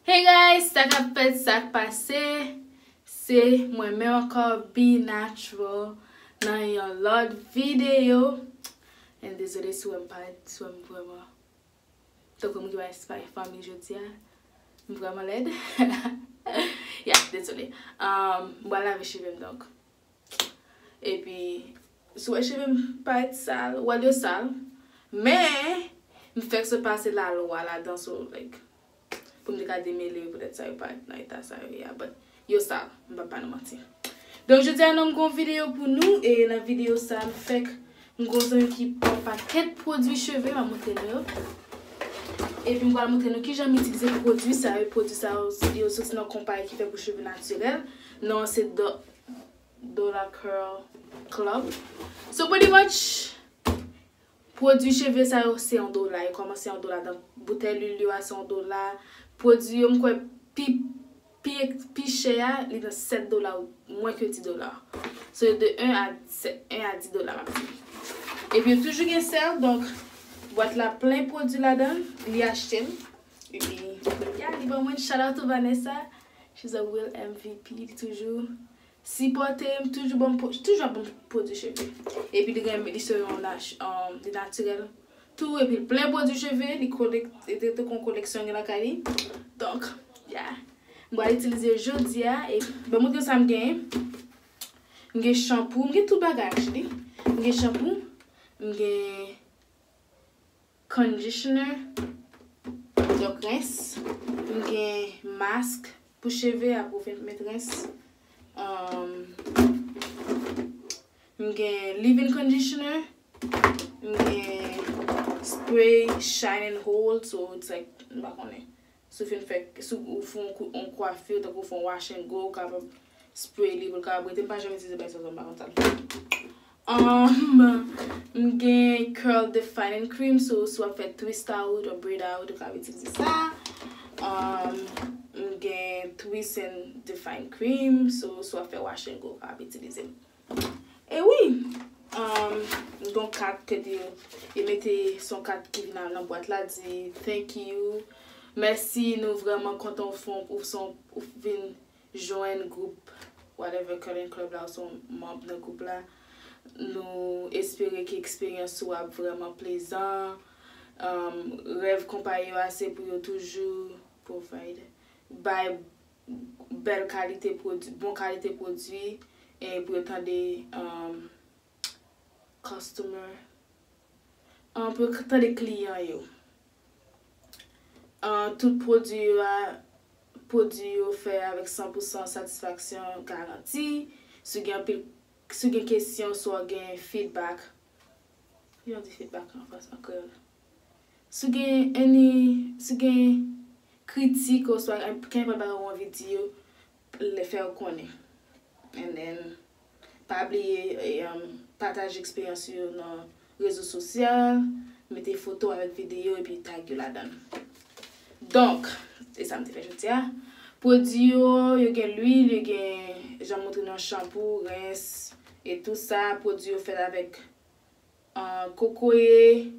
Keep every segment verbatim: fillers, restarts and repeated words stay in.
Hey guys, sa k ap fèt, sa k pase? Se mwen menm ankò, Be Natural, nan yon lòt videyo. And dezole si w wè m pa, si w wè m vrèman tankou moun ki pa espay fanmi jodi a. M vrèman lèd. Yeah, dezole. Um, m pral lave cheve m donk. Epi, si w wè cheve m parèt sal, w wè l yo sal. Men, m fèk sot pase lalwa ladan, so, like, pou m te ka demele yo, poutèt sa yo parèt nan eta sa yo ye a, but yo sal, m p ap ba nou manti. Donk, jodi a, non, m gon videyo pou nou, e nan videyo sa, m fèk, m gon zanmi ki pran pakèt pwodui cheve, m ap montre nou yo. Epi, m pral montre nou kijan m itilize pwodui sa yo, pwodui sa yo, yo soti nan konpayi ki fè pou cheve natirèl. Non, se Do-, Dola Curl Club. So, pretty much, pwodui cheve sa yo se yon dola. Yo kòmanse yon dola. Donk, boutèy lwil yo a se yon dola. Pwodui yo, m kwè, pi, pi, pi chè a, li nan sèt dola ou mwens ke dis dola. So, de un a sèt, un a dis dola, m ap di. Epi, yo toujou gen sèl, donk, bwat la plen pwodui ladan l, li achte l. Epi, yeah, li ban mwen, shout out to Vanessa. She's a real M V P. Li toujou sipòte m, toujou ban m pwo-, toujou ap ban m pwodui cheve. Epi li renmen, li se yon nat-, um, li natirèl tou, epi l plen pwodui cheve, li kolek-, li te, te kon koleksyon gen lakay li. Donk, yeah. M pral itilize jodi a, e ban m montre sa m genyen. M gen chanpou, m gen tout bagay, actually. M gen chanpou, m gen conditioner, donk rens. M gen mask pou cheve apre w fin met rens. Um, m gen leave-in conditioner. M gen spray Shine and Hold, so it's like, m pa konnen. Si w fin fè, si w fè yon kou-, yon kwafi, tankou w fè yon wash and go, w kapab spray li pou l kapab rete. M pa janm itilize bagay sa, m pa konn sa l fè. Um, m gen curl defining cream, so si w ap fè twist out or braid out, ou kapab itilize sa. Um, m gen twist and define cream, so si w ap fè wash and go, ou kapab itilize. E wi, um, m gen yon kat ke te, yo mete, se yon kat ki vin nan, nan bwat la, di thank you. Mèsi, nou vrèman kontan w fon, ou son, ou vin jwenn gwoup whatever curling club la, ou se yon manm nan gwoup la. Nou espere ke eksperyans ou ap vrèman plezan. Um, rèv konpayi yo a se pou yo toujou provide, bay bèl kalite pwodui, bon kalite pwodui, e pou yo tande, um, customer, um, pou yo tande kliyan yo. Ah, tout pwodui yo a, pwodui yo fè avèk san pou san satisfaksyon garanti. Si w gen anpil, si w gen kesyon, si w gen feedback, kijan w di feedback an fas, an kreyòl? Si w gen any, si w gen kritik oswa kenpòt bagay ou anvi di yo, lè fè yo konnen. And then, pa bliye, e, um, pataje eksperyans ou yo nan rezo sosyal, mete foto avèk videyo epi tag yo ladan l. Donk, se sa m te fè jodi a. Pwodui yo, yo gen lwil, yo gen, jan m montre nou an, chanpou, rens, e tou sa. Pwodui yo fèt avèk, ah, kokoye,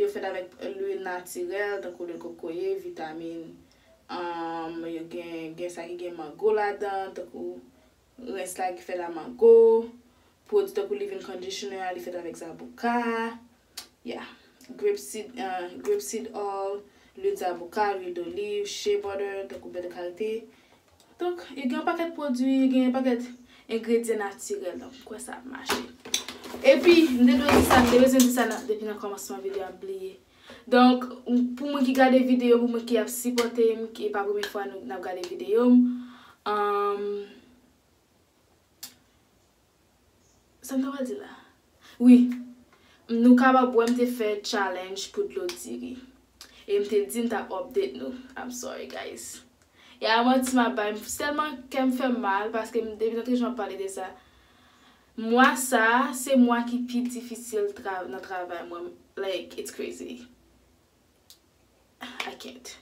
yo fèt avèk lwil natirèl, tankou lwil kokoye, vitamin, um, yo gen, gen sa ki gen mango ladan, tankou rens la ki fèt a mango, pwodui tankou leave-in conditioner a, li fèt avèk zaboka, yeah, grape seed, uh, grape seed oil, lwil zaboka, lwil doliv, shea butter, tankou bè de karite, Donk, yo gen yon pakèt pwodui, yo gen yon pakèt engredyan natirèl. Donk, m kwè sa ap mache. Epi, m te dwe di sa, m te bezwen di sa nan, depi nan kòmansman videyo a, m bliye. Donk, pou moun ki gade videyo, pou moun ki ap sipòte m, ki pa premye fwa nou, n ap gade videyo m, um, Sa m ta pral di la? Wi, nou kapab wè m te fè challenge pou dlo diri. E m te di m t ap update nou. I'm sorry, guys. E a manti m ap bay, sèlman kè m fè m mal, paske m, depi nan tout jan m ap pale de sa. Mwa sa, se mwa ki pi difisil tra-, nan travay mwen. Like, it's crazy. I can't.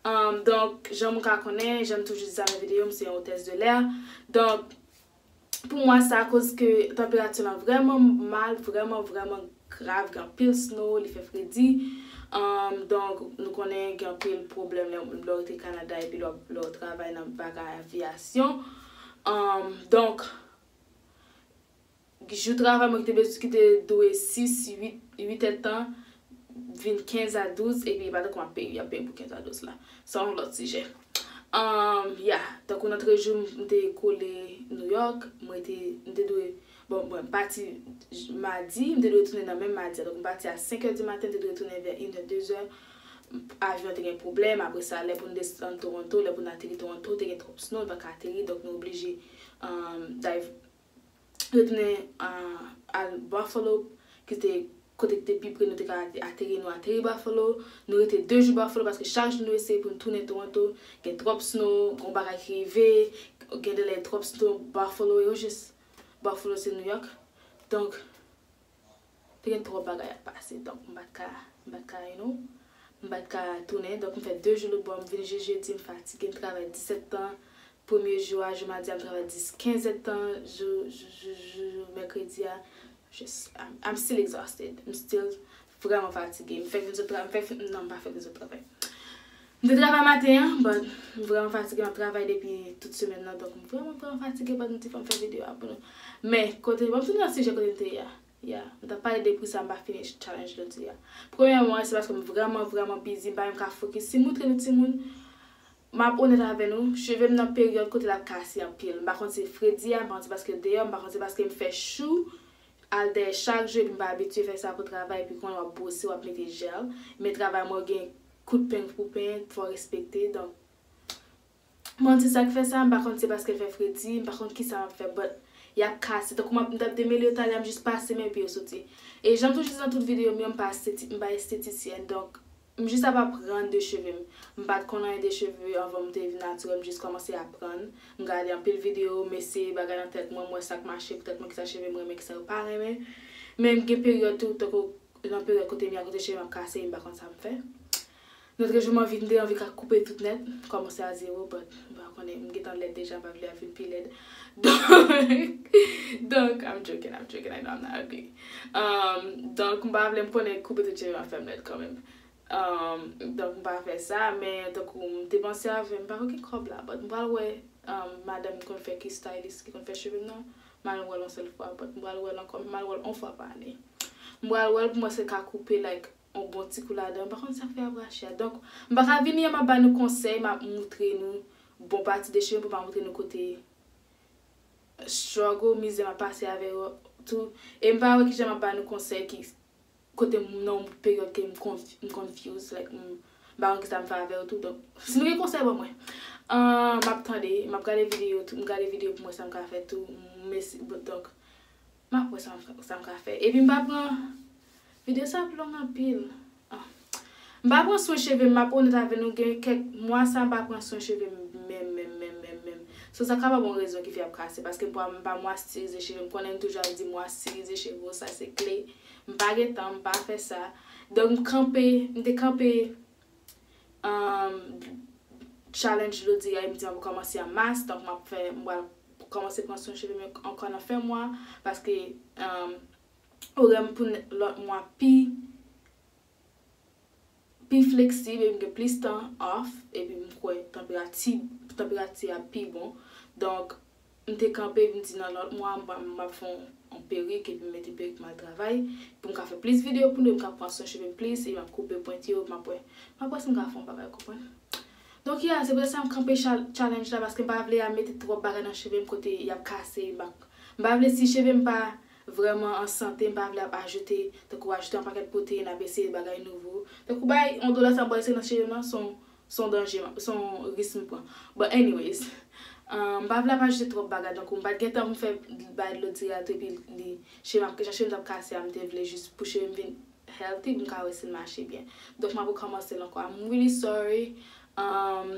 Um, donk, jan moun ka konnen, jan m toujou di sa nan videyo m, se yon hôtesse de l'air. Donk, pou mwa sa, akoz ke tanperati lan vrèman mal, vrèman, vrèman grav, gen anpil snow, li fè fredi. Um, donk, nou konnen gen anpil pwoblèm lè lè w rete Kanada epi lè w lè w travay nan bagay aviyasyon. Um, donk, jou travay mwen ki te bezwen ki te dwe sis, uit, uit èdtan, vin kenz a douz, epi e pa tankou m ap peye, y ap peye m pou kenz a douz la. Sa yon lòt sijè. Um, yeah, tankou nan trèz jou m te kole New York, mwen te, m te dwe, bon, mwen pati j- madi, m te dwe tounen nan menm madi a. Donk, m pati a senk è di maten, m te dwe tounen vè inè, dezè. Avyon te gen pwoblèm, apre sa, lè pou n desann Toronto, lè pou n ateri Toronto, te gen twòp snow, n pa ka ateri, donk nou oblije um, dive retounen uh, al Buffalo, ki te kote ki te pi pre nou te ka ateri, nou ateri Buffalo. Nou rete de jou Buffalo paske chak jou nou eseye pou n tounen Toronto, gen twòp snow, gen bagay ki rive, gen de lè twòp snow Buffalo, yo jis Buffalo se New York. Donk, te gen twòp bagay ap pase. Donk, m pa t ka, m pa t ka, you know, m pa t ka tounen. Donk, m fè de jou lòt bò, m vin jis jedi, m fatige, m travay disèt tan. Premye jou a, jou madi a, m travay dis, kenz èdtan, jou, jou, jou, jou, jou mèkredi a. Just, I'm, I'm still exhausted. M still vrèman fatige. M fèk vin sot travay, m fèk fin, non, m pa fèk vin sot travay. M te travay maten an, but m vrèman fatige, m ap travay depi tout semèn nan, donk m vrèman, vrèman fatige pandan m te fè videyo a pou nou. Men, kote, bon, m tounen nan sijè kote m te ye a. Yeah, m t ap pale de pri sa m pa fini challenge lòt jou a. Premyèman, se paske m vrèman, vrèman busy, m pa menm ka focus. Si m moutre nou timoun, m ap onèt avè nou, cheve m nan peryòd kote l ap kase anpil. M pa konn se fredi a, m pa konn se paske l deyò, m pa konn se paske m fè chou al dèyè chak jou epi m pa abitye fè sa pou travay, epi kounye a w ap bwose, w ap mete jèl. Men travay mwen gen kout peng pou peng, fò w respekte. Donk, mwen di sa k fè sa, m pa konn se paske l fè fredi, m pa konn kisa m ap fè, but y ap kase. Tankou m ap, m t ap demele yo talè a, m jis pase men epi yo soti. E jan m toujou di nan tout videyo m yo, m pa esteti, m pa estetisyèn, donk m jis ap aprann de cheve m. M pa t konn anyen de cheve anvan m te vin natirèl, m jis kòmanse aprann. M gade anpil videyo, m eseye bagay nan tèt mwen, m wè sa k mache pou tèt mwen, kisa cheve m renmen, kisa yo pa renmen. Men m gen peryòd tou, tankou nan peryòd kote m ye a, kote cheve m ap kase, m pa konn sa m fè. Lòt jou m anvi, m te anvi ka koupe tout nèt, kòmanse a zewo, but m pa konnen, m gentan lèd deja, m pa vle a vin pi lèd. Donk, donk, I'm joking, I'm joking, I know I'm not ugly. Um, donk, m pa vle, m konnen koupe tout cheve m ap fè m lèd kanmenm. Um, donk, m pa fè sa, men tankou m te panse avè m, m pa gen kòb la, but m pral wè um, madanm ki konn fè, ki stylist, ki konn fè cheve m nan, m al wè l yon sèl fwa, but m pral wè l ankò, m al wè l yon fwa pa ane. M pral wè l pou m wè si l ka koupe, like, yon bon ti kou ladan, m pa konn sa k fè ap rache a. Donk, m pa ka vini an, m ap ba nou konsèy, m ap moutre nou bon pati de cheve m, pou m pa moutre nou kote struggle, mizè m ap pase avè yo tou. E m pa wè kijan m ap ba nou konsèy ki kote m nan yon peryòd ke m conf- m confuse, like, m m pa konn kisa m fè avè yo tou. Donk, si nou gen konsèy ban mwen, ah, m ap tande, m ap gade videyo tou, m gade videyo pou m wè sa m ka fè tou, m esi, donk, m ap wè sa m, sa m ka fè. Epi m pa pran, videyo sa ap long anpil. Ah. M pa pran swen cheve m, m ap onèt avè nou, gen kèk mwa sa m pa pran swen cheve m menm, menm, menm, menm, menm. So, sa ka pa bon rezon ki fè ap kase, paske m pa, m pa mwastirize cheve m. Konnen m toujou ap di mwastirize cheve w, sa se kle. M pa gen tan, m pa fè sa. Donk, m kanpe, m te kanpe um, challenge lodi a, m di m ap kòmanse an mas, donk m ap fè, m pral kòmanse pran swen cheve m ankò nan fen mwa, paske um, orè m pou n- lòt mwa pi pi fleksib, epi m gen plis tan off, epi m kwè tanperati, tanperati a pi bon. Donk, m te kanpe, m di nan lòt mwa, m, m ap fè yon, yon perik, epi m mete perik m al travay, pou m ka fè plis videyo pou nou, m ka pran swen cheve m plis, epi m ap koupe pwent yo, m ap wè, m ap wè si m ka fè yon bagay, konprann. Donk, yeah, se poutèt sa m kanpe chal- challenge la, paske m pa vle a mete twòp bagay nan cheve m kote y ap kase, m pa, m pa vle si cheve m pa vrèman an sante, m pa vle ap ajoute, tankou ajoute yon pakèt pwoteyin, ap eseye bagay nouvo. Tankou bay yon dola sa m pral eseye nan cheve m nan, se yon, se yon danje, se yon risk m pran. But anyways, um, m pa vle ap ajoute twòp bagay, tankou m pa t gen tan pou m fè bay lòt diri a tou, epi li, cheve m ap, jan cheve m t ap kase a, m te vle jis pou cheve m vin healthy, pou m ka wè si l mache byen. Donk, m ap rekòmanse l ankò. I'm really sorry. Um,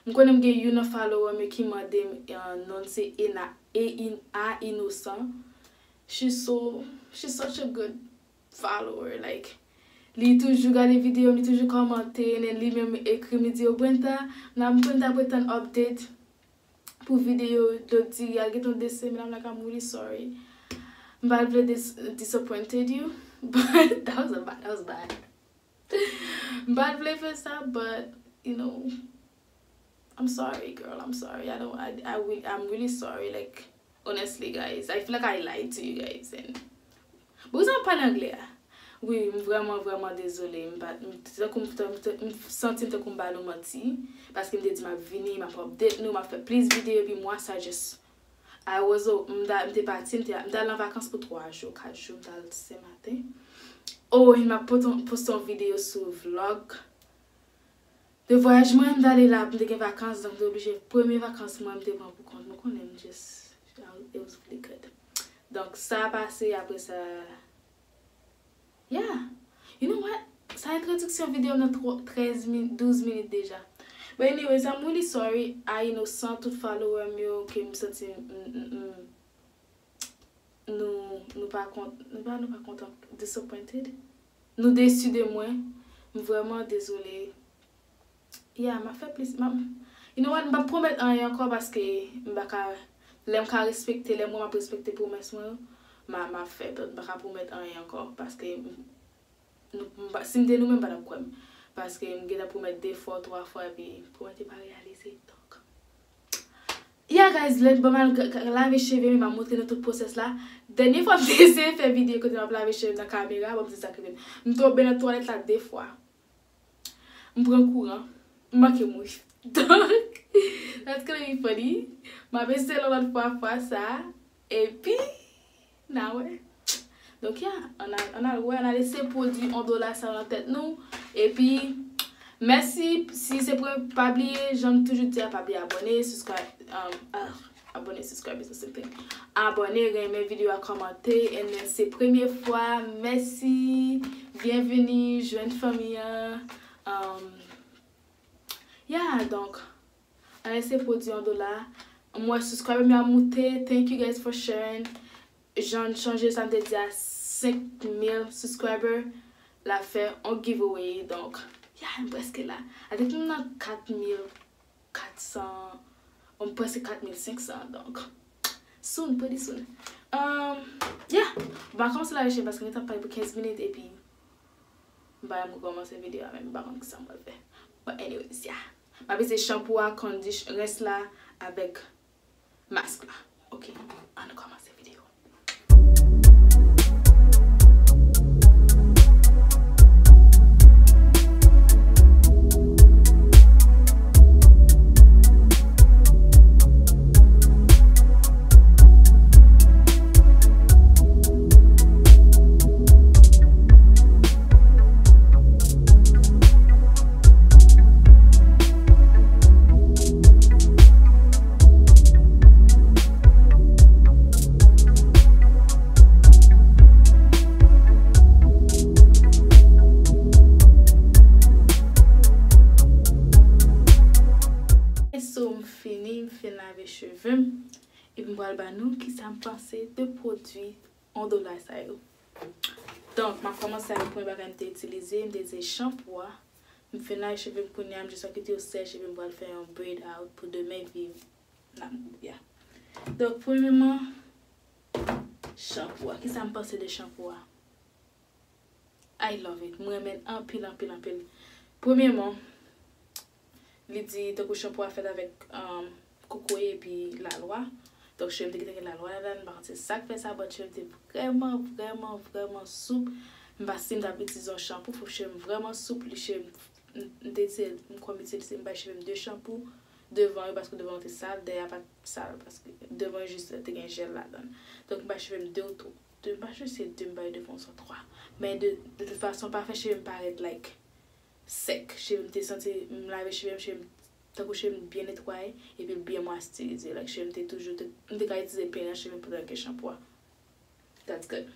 m konnen m gen youn nan follower m yo ki mande m, uh, non se Ena, E in, A Inosan. She's so, she's such a good follower. Like, li toujou gade videyo m, li toujou kòmante, and then li menm ekri m, li di, "Oh, Brenta, m ap, Brenta, Brenta, update pou videyo lòt diri a, gentan de semèn." I'm like, "I'm really sorry. M pa vle dis- disappointed you." But that was a bad, that was bad. M pa t vle fè sa, but, you know, I'm sorry, girl. I'm sorry. I don't, I, I will, I'm really sorry. Like, honestly, guys, I feel like I lied to you guys. And, bon, sa m pale anglè a. Wi, m vrèman, vrèman dezole. M pa, m, tankou m, m, m santi m tankou m ba nou manti. Paske m te di m ap vini, m ap update nou, m ap fè plis videyo, epi mwa sa just I was o-, m ta, m te pati, m te, m t al an vakans pou twa jou, kat jou, m t al Senmaten. Oh, e m ap pote, poste yon videyo sou vlog de vwayaj mwen, m t ale la, m te gen vakans, donk m te oblije, premye vakans mwen, m te pran pou kont mwen, konnen m just, it was really good. Donk, sa pase, apre sa, Yeah. You know what? Sa entwodiksyon videyo m nan tro-, trèz min-, douz minit deja. But anyways, I'm really sorry. I know, san tout follower m yo, ke m santi m, m, m, m, nou, nou pa kont-, nou pa, nou pa kontan, disappointed. Nou desi de mwen. M vrèman dezole. Yeah, m ap fè plis. M ap, you know what? M p ap pwomèt anyen ankò paske m pa ka, lè m ka respekte, lè m wè m ap respekte pwomès mwen yo, m a, m ap fè, but m pa ka pwomèt anyen ankò paske m, nou, m pa, si m te nou menm, m pa t ap kwè m. Paske m gentan pwomèt de fwa, twa fwa, epi pwomès yo pa reyalize. Donk, yeah, guys, lè m, ban m al g-, g-, lave cheve m, m ap montre nou tout pwosès la. Dènye fwa m te eseye fè videyo kote m ap lave cheve m nan kamera, bon, m di sa k rive m. M tonbe nan twalèt la de fwa. M pran kouran. M manke mouri. Donk, that's gonna be funny. M ap eseye yon lòt fwa, fwa sa. Epi, n a wè. Donk, yeah, ann al, ann al wè, ann al eseye pwodui yon dola sa yo nan tèt nou. Epi, mèsi, si se premye, pa bliye, jan m toujou di a, pa bliye abòne, subscribe, um, ah, abòne, subscribe, it's the same thing. Abòne, renmen videyo a, kòmante, and then se premye fwa, mèsi, byenveni, jwenn fanmi an. Um, yeah, donk, ann eseye pwodui yon dola. M wè subscriber m yo ap moute, thank you guys for sharing. Jan n chanje sa m te di a, senk mil subscriber, l ap fè yon giveaway, donk, yeah, m prèske la. I think m nan kat mil kat san, m prèske kat mil senk san, donk, soon, pretty soon. Um, yeah, m pa kòmanse lave cheve paske m gentan pale pou kenz minit epi m pa janm kòmanse videyo a menm, m pa konn kisa m pral fè. But anyways, yeah. M ap eseye shampoo a, condition, rens la avèk mask la. Ok, ann kòmanse videyo. So, m fini, m fin lave cheve m. Epi m pral ba nou kisa m panse de pwodui yon dola sa yo. Donk, m ap kòmanse avèk premye bagay m te itilize, m te itilize shampoo a. M fin lave cheve m kounye a, m jis kite yo sèche, epi m pral fè yon braid out pou demen, epi n ap, yeah. Donk, premyèman, shampoo a. Kisa m panse de shampoo a? I love it. Mwen renmen l anpil, anpil, anpil. Premyèman, li di tankou shampoo a fèt avèk, um, kokoye epi lalwa. Donk, cheve m te gentan gen lalwa ladan l, m pa konn se sa k fè sa, but cheve m te vrèman, vrèman, vrèman soup. M pa, si m t ap itilize yon shampoo, fòk cheve m vrèman soup, li cheve m, m, m te itilize, m kwè m itilize, m bay cheve m de shampoo, devan yo, paske devan yo te sal, dèyè a pa t sal, paske devan yo jis te gen jèl ladan l. Donk, m bay cheve m de ou twa, de, m pa sure si se de m bay devan oswa twa. Men de, de tout fason, pa fè cheve m parèt, like, sèk. Cheve m te santi, m lave cheve m, cheve m, tankou cheve m byen netwaye, epi l byen mwestirize. Like, cheve m te toujou, te, m te ka itilize pere nan cheve m pandan ke shampoo a. That's good.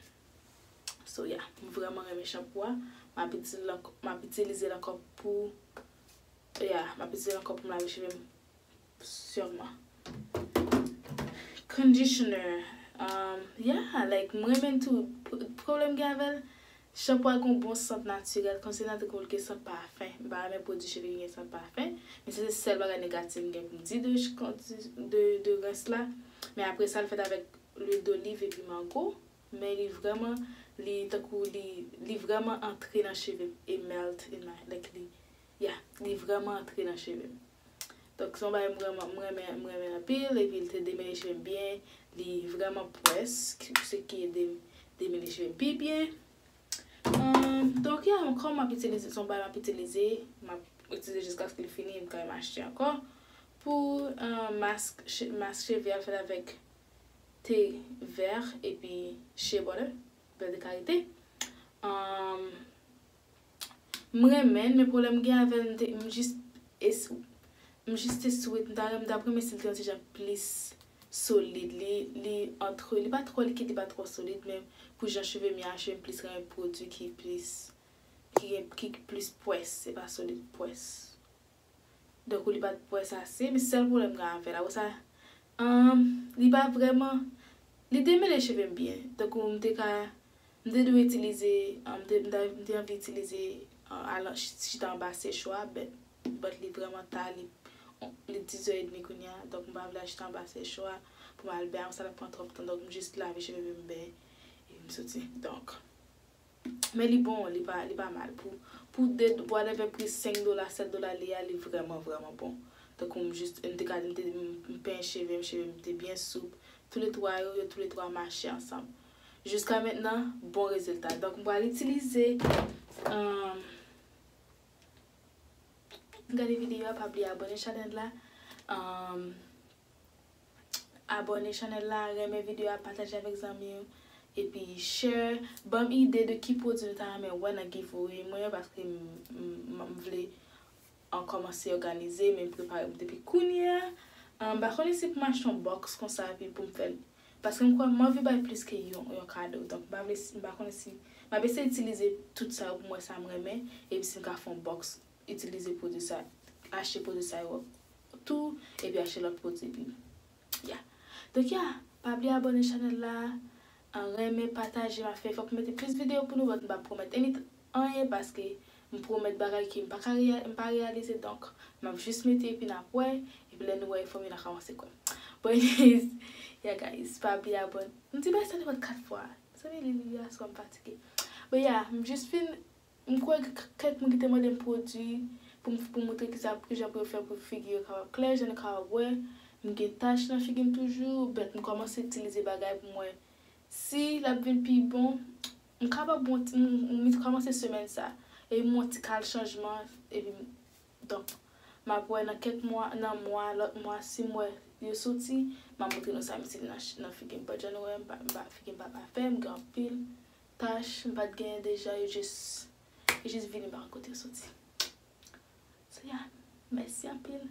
So, yeah, m vrèman renmen shampoo a. M ap itilize l ankò, m ap itilize l ankò pou, yeah, m ap itilize l ankò pou m lave cheve m. Sûrement. Conditioner. Um, yeah, like, mwen menm tou, p-, pwoblèm gen avè l, shampoo a gen yon bon sant natirèl, kòmsi nan te kou l gen sant pafen. M pa renmen pwodui cheve ki gen sant pafen, men se, se sèl bagay negatif m gen pou m di de, de, de rens la. Men apre sa, l fèt avèk lwil doliv epi mango. Men li vrèman, Li tankou li, li vrèman antre nan cheve m e melt in my, like, li, yeah, li vrèman antre nan cheve m. Donk se yon bagay m vrèman, m renmen, m renmen anpil, epi li te demele cheve m byen, li vrèman pwès, ki, se ki ede m demele cheve m pi byen. Um, donk, yeah, kòm m ap itilize, se yon bagay m ap itilize, m ap itilize jiskaske l fini, m ka menm achte ankò. Pou, um, mask, che- mask cheve a, fè l avèk te vè epi shea butter, bè de karite. Um, m renmen l, men pwoblèm m gen avè l, m te- m jis es- m jis te swete, m ta renmen, m ta renmen si l te yon ti jan plis solid. Li, li antre, li pa twò likid, li pa twò solid, men pou jan cheve m ye a, cheve m plis renmen pwodui ki plis, ki gen, ki plis pwès, se pa solid, pwès. Donk, li pa t pwès ase, men sèl pwoblèm m gen avè l. Apre sa, um, li pa vrèman, li demele cheve m byen. Tankou m te ka, m te dwe itilize, um, m te, m te, m te anvi itilize, uh, al ch- chita anba sechwa, but, but li vrèman ta, li, li dis zè edmi kounye a, donk m pa vle al chita anba sechwa pou m al bè, sa t ap pran twòp tan, donk m jis lave cheve m byen, epi m soti. Donk, men li bon, li pa, li pa mal. Pou, pou de, whatever pri senk dola, sèt dola li a, li vrèman, vrèman bon. Tankou m jis, m te ka, m te, m, m penyen cheve m, cheve m te byen soup. Tou le twa yo, yo tou le twa mache ansanm. Jiska mentnan, bon rezilta. Donk, m pral itilize, um, gade videyo a, pa bliye abòne chanèl la. Um, abòne chanèl la, renmen videyo a, pataje avèk zanmi w, epi share. Ban m ide de ki pwodui nou ta renmen wè nan giveaway mwen yo, paske m, m, m, m vle an kòmanse òganize, men m prepare m depi kounye a. An, m pa konnen si pou m achte yon bòks konsa, epi pou m fè l. Paske m kwè m anvi bay plis ke yon, yon kado. Donk, m pa vle, m pa konnen si, m ap eseye itilize tout sa yo pou m wè sa m renmen, epi si m ka fè yon bòks, itilize pwodui sa, achte pwodui sa yo tou, epi achte lòt pwodui, epi, yeah. Donk, yeah, pa bliye abòne chanèl la, an, renmen, pataje, m ap fè, fòk m mete plis videyo pou nou, but m pa pwomèt anything, anyen, paske m pwomèt bagay ke m pa ka reya- m pa reyalize, donk, m ap jis mete, epi n ap wè, epi lè nou wè efò m yo, n a kòmanse kwè. But anyways, yeah, guys, pa bliye abòne. M di bagay sa nenpòt kat fwa. Mezanmi, li, li, li, aswè m fatige. But yeah, m jis fin M kwè k- kèk moun ki te mande m pwodui pou m, pou m montre ki sa, ki jan pou yo fè pou figi yo kapab klè, jan nou kapab wè. M gen tach nan figi m toujou, but m kòmanse itilize bagay pou m wè si l ap vin pi bon. M kapab bon, m, m, m kòmanse semèn sa. Epi m wè ti kal chanjman, epi m, donk, m ap wè nan kèk mwa, nan mwa, lòt mwa, si m wè yo soti, m ap montre nou sa m itilize nan, ch- nan figi m. But jan nou wè, m pa, m pa, figi m pa pafè, m gen anpil tach, m pa t genyen deja, yo jis, yo jis vini, m pa konn kote yo soti. So, yeah, mèsi anpil.